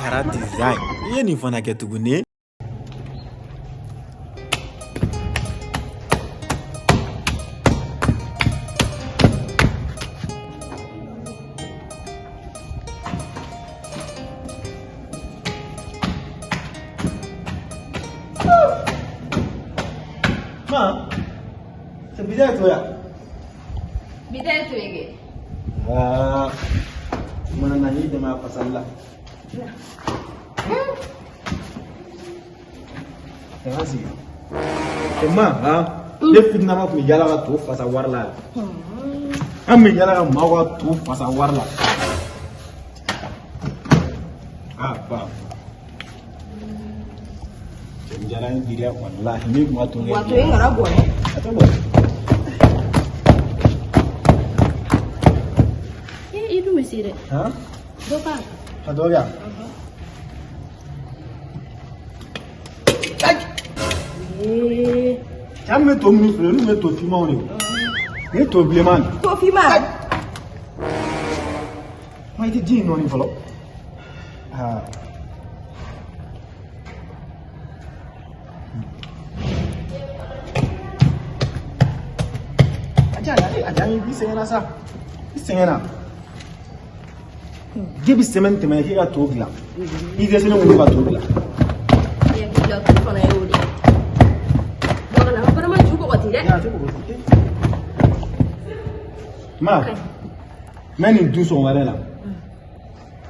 Kara Design. I ye nin fana kɛ tuguni. Ma, c'est bizarre toi. Bi tɛ to yen kɛ. Aa, mana na n'i dɛmɛ a fasali la. Kana sigi. E ma, han? Ne fitinama tun bɛ yaala ka to fasa wari la. An bɛ yaala ka maaw ka to fasa wari la. Ah, ba. Cɛ diyara n ye bi dɛ, walahi min tun ka to kɛ. Wa to in kana bɔ dɛ. A tɛ bɔ. I dun bɛ se dɛ. Han? Dɔ k'a kan. Ka dɔ kɛ yan. Ee. Cɛ an bɛ to minnu feere olu bɛ to finmanw de ye. Nin ye to bilenman de ye. To finman. Ma i tɛ ji in nɔɔni fɔlɔ. Aa. A ja a ja i sɛgɛnna sa. I sɛgɛnna. Depuis semaine tɛmɛna k'i ka to dilan. I dɛsɛlen ko ka to dilan. Ne hakili la to fana y'o de ye. Dɔ kana n fana ma ju kɔgɔti dɛ. A tɛ kɔgɔti. Ma, n bɛ nin dun sɔgɔmada la.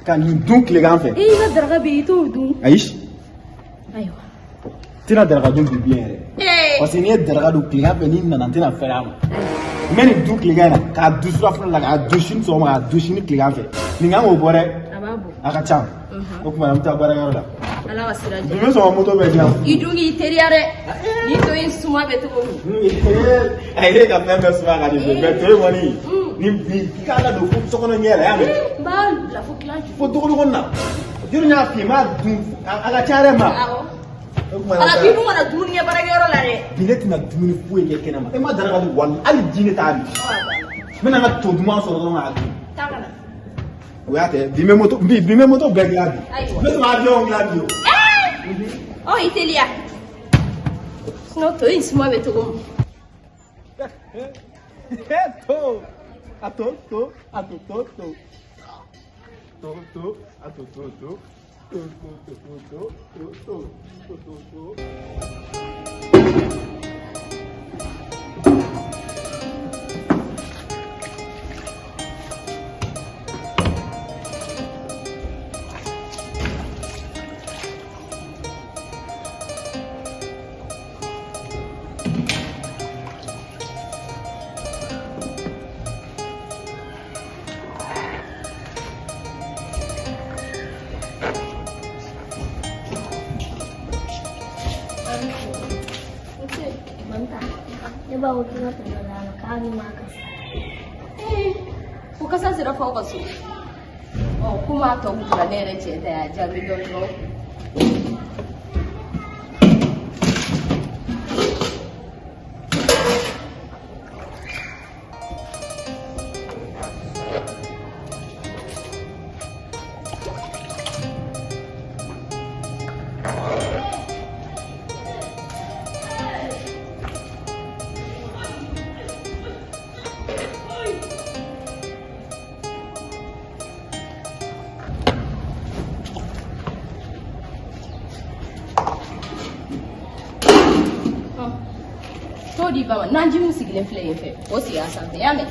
Ka nin dun tilegan fɛ. I ka daraka bɛ yen i t'o dun. Ayi. Ayiwa. N tɛna daraka dun bi bilen yɛrɛ. Parce que n'i ye daraka dun tilegan fɛ n'i nana n tɛna fɛrɛ a ma. N bɛ nin dun tilegan in na k'a dun surafana la k'a dun sini sɔgɔma k'a dun sini tilegan fɛ. Nin kan k'o bɔ dɛ. A b'a bɔ. A ka ca. O tuma na n bɛ taa baarakɛyɔrɔ la. Ala ka sira Bi jɛ. n bɛ sɔn ka moto bɛɛ dilan. I dun k'i teliya dɛ. Ni to in suma bɛ cogo min. A ye ka fɛn bɛɛ suma ka di mais to in kɔni ni bi i k'a ladon fo sokɔnɔ ɲɛ la y'a mɛn. N b'a bila fo kilan ju. Fo dɔgɔdɔgɔnin na. Jɔnni y'a f'i ye n b'a dun a ka ca dɛ ma. Awɔ. O tuma na Ala k'i dun kana dumuni kɛ baarakɛyɔrɔ la dɛ. Bi ne tɛna dumuni foyi kɛ kɛnɛma. E ma daraka dun wali hali ji ne t'a min. N bɛna n ka to duman sɔrɔ dɔrɔn k'a dun. Taa ka na. O y'a tɛ bi n bɛ moto bi bi n bɛ moto bɛɛ dilan bi. Ayiwa. N bɛ sɔn ka avion dilan bi o. Ɔ i teliya. Sinon to in suma bɛ cogo min. To a to to a to to to to to a to to to to to to to to to to to to. Ne ba ko k'i ka to dɔ d'a ma k'a ni ma kasa. Ko kasa sera f'aw ka so. Ɔ komi a tɔ kun tora ne yɛrɛ cɛ ta ye a jaabi dɔn dɔrɔn. T'o di ba ma naji min sigilen filɛ yen fɛ o sigi a sanfɛ y'a mɛn.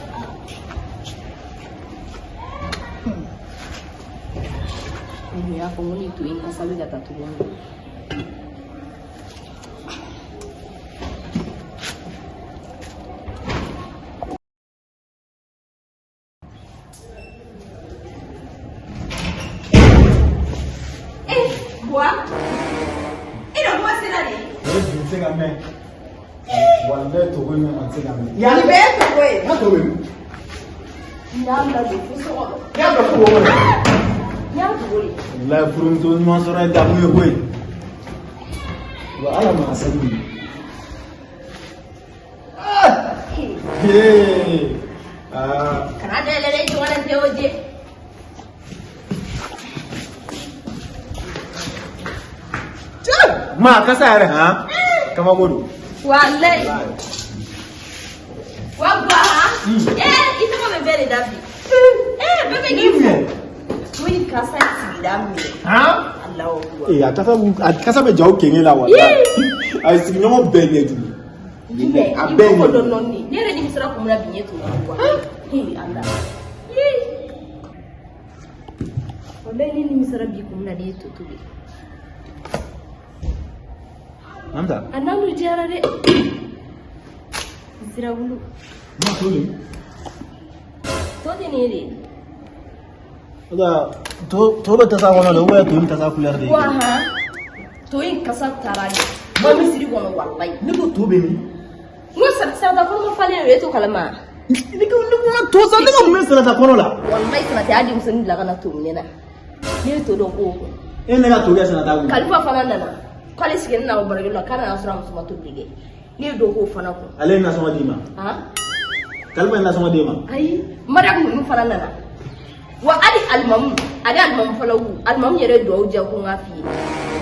N y'a fɔ n ko nin to in kasa bɛ ka taa cogo min. Buwa e na kuma sera de. Ne bi tɛ se ka mɛn. Walayi togo in a tɛ se ka mɛn. Nin bɛɛ ye togo ye. N ka togo ye. N y'a bila don fo so kɔnɔ. I y'a bila fo wo kɔnɔ. N y'a dogo de. Walayi furumuso ɲuman sɔrɔ ye damu ye koyi. Wa ala ma sali minɛ. Ee. Aa. Kana dayɛlɛ dɛ ɲɔgɔn tɛ o jɛ. Ma a kasa yɛrɛ han kabako don. Walayi. Wa Buwa han. Ee i tɔgɔ bɛ bɛɛ de da bi. Ee bɛɛ bɛ k'i fo. To in kasa ye sigida minɛ. Han. Alahu akubar. Ee a kasa b'u a kasa bɛ jaw kenge la walayi. A ye sigiɲɔgɔn bɛɛ ɲɛ tugun. Jumɛn A i bɛɛ b'o ɲɛ dɔn nɔɔni. Ne yɛrɛ nimisara kun min na bi n ye to dun wa. Ee Ala. Ee. Walayi ne nimisara bi kun min na ne ye to tobi. Mamta. A n'olu diyara dɛ. Zirabulu. Ma to de. To tɛ nin ye de. Oda to to bɛ tasa kɔnɔ de ou bien to ni tasa couleur de ye. Wa han. To in kasa taara de. Ba misiri kɔnɔ walayi. Ne ko to bɛ min? N ko sarata kɔnɔ ma falen o ye to kalama. Ne ko ne ko to sa ne ka mun bɛ sarata kɔnɔ la? Walayi Konate y'a denmisɛnnin bila ka na to minɛ na. Ne ye to dɔn k'o kun. E ne ka to kɛ sarata kun. Kalifa fana nana. K'ale sigilen nana baarakɛyɔrɔ la k'a nana sɔrɔ a muso ma tobili kɛ. Ne ye dɔ k'o fana kun. Ale ye nasɔngɔ d'i ma. Han? Kalifa ye nasɔngɔ d'e ma. Ayi Mariyamu ninnu fana nana. Wa hali alimamu ale alimamu fana wu alimamu yɛrɛ ye duwawu diya ko n k'a f'i ye.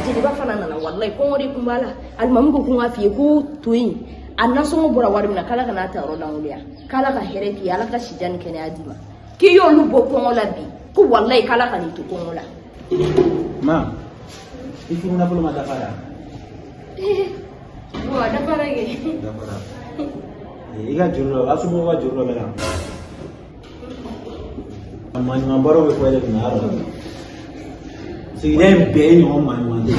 Jeliba fana nana walayi kɔngɔ de tun b'a la. Alimamu ko ko n k'a f'i ye ko to in a nasɔngɔ bɔra wari min na k'ala kan'a ta yɔrɔ lankolonya k'ala ka hɛrɛ k'i ye ala ka sijan ni kɛnɛya d'i ma k'i y'olu bɔ kɔngɔ la bi ko walayi k'ala kan'i to kɔngɔ la. Ma i furu nafolo ma dafa ya? Bon a dafara kɛ. Dafara. I ka juru dɔ a somɔgɔw ka juru dɔ bɛ na. Maa ɲuman baro bɛ fɔ e de kunna yɔrɔ. Sigida in bɛɛ ye ɲɔgɔn maa ɲuman de ye.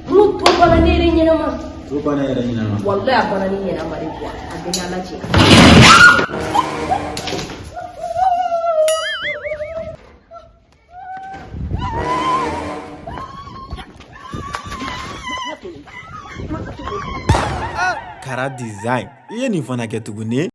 N ko to banna ne yɛrɛ ɲɛnama. To banna yɛrɛ ɲɛnama. Walayi a banna ne ɲɛnama de kuwa a bɛɛ n'Ala cɛ. Kara design i ye nin fana kɛ tuguni.